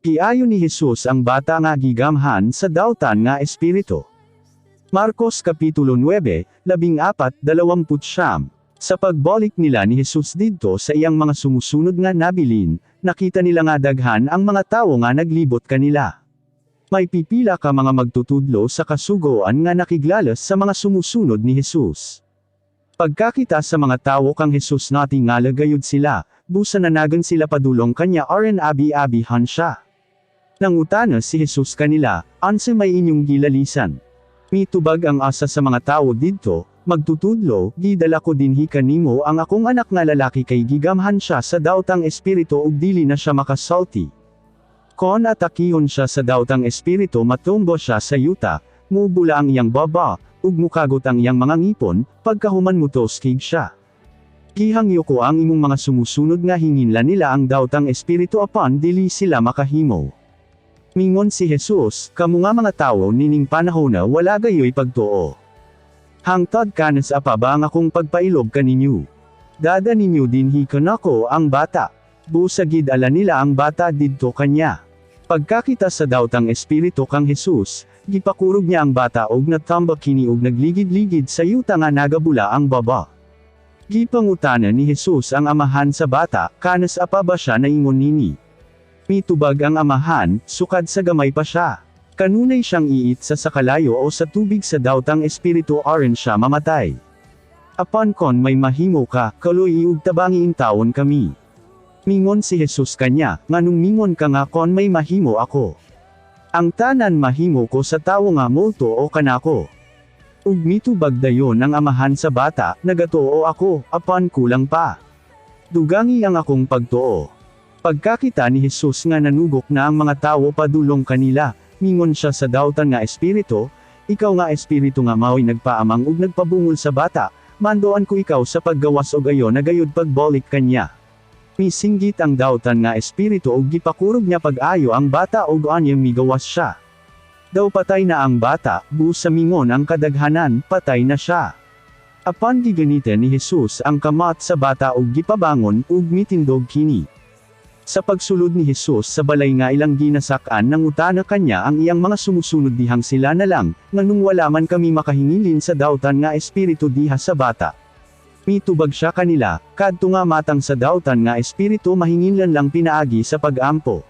Giayo ni Jesus ang bata nga gigamhan sa dautan nga espiritu. Marcos Kapitulo 9, 14, 29. Sa pagbalik nila ni Jesus didto sa iyang mga sumusunod nga nabilin, nakita nila nga daghan ang mga tawo nga naglibot kanila. May pipila ka mga magtutudlo sa kasugoan nga nakiglalas sa mga sumusunod ni Jesus. Pagkakita sa mga tawo kang Jesus, natingala gayud sila, busa nanagan sila padulong kanya aron abi-abihan siya. Nangutana si Jesus kanila, "Unsa may inyong gilalisan?" Mitubag ang asa sa mga tawo didto, "Magtutudlo, gidala ko dinhi kanimo ang akong anak nga lalaki kay gigamhan siya sa daotang espiritu ug dili na siya makasulti. Kon atakihon siya sa daotang espiritu, matumbo siya sa yuta, mubula ang iyang baba, ug mukagot ang iyang mga ngipon, pagkahuman mutoskig siya. Gihangyo ko ang imong mga sumusunod nga hinginlan nila ang daotang espiritu, apan dili sila makahimo." Mingon si Jesus, "Kamo nga mga tawo nining panahona wala gayoy pagtuo. Hangtod kanus-a pa ba ang akong pagpailob kaninyo? Dad-a ninyo dinhi kanako ang bata." Busa gid-ala nila ang bata didto kanya. Pagkakita sa daotang espiritu kang Jesus, gipakurog niya ang bata og natamba kini og nagligid-ligid sa yuta nga nagabula ang baba. Gipangutana ni Jesus ang amahan sa bata, "Kanus-a pa ba siya naingon nini?" Mitubag ang amahan, "Sukad sa gamay pa siya. Kanunay siyang iit sa kalayo o sa tubig sa daotang espiritu aron siya mamatay. Apan kon may mahimo ka, kaluy-i ug tabangi intawon kami." Mingon si Jesus kanya, "Nganong mingon ka nga kon may mahimo ako? Ang tanan mahimo ko sa tawo nga motuo kanako." Ug mitubag dayon ang amahan sa bata, "Nagatuo ako, apan kulang pa. Dugangi ang akong pagtuo." Pagkakita ni Jesus nga nanugok na ang mga tawo padulong kanila, mingon siya sa dautan nga espiritu, "Ikaw nga espiritu nga maoy nagpaamang ug nagpabungol sa bata, mandoan ko ikaw sa paggawas og ayo na gayud pagbolik kanya." Misinggit ang dautan nga espiritu ug gipakurog niya pag-ayo ang bata ug anya migawas siya. Daw patay na ang bata, busa mingon ang kadaghanan, "Patay na siya." Apan giganita ni Jesus ang kamot sa bata ug gipabangon, ug mitindog kini. Sa pagsulod ni Jesus sa balay nga ilang ginasak-an, nangutana kanya ang iyang mga sumusunod dihang sila na lang, "Nganong wala man kami makahingilin sa dautan nga espiritu diha sa bata?" Mitubag siya kanila, "Kadto nga matang sa dautan nga espiritu mahinginlan lang pinaagi sa pag-ampo."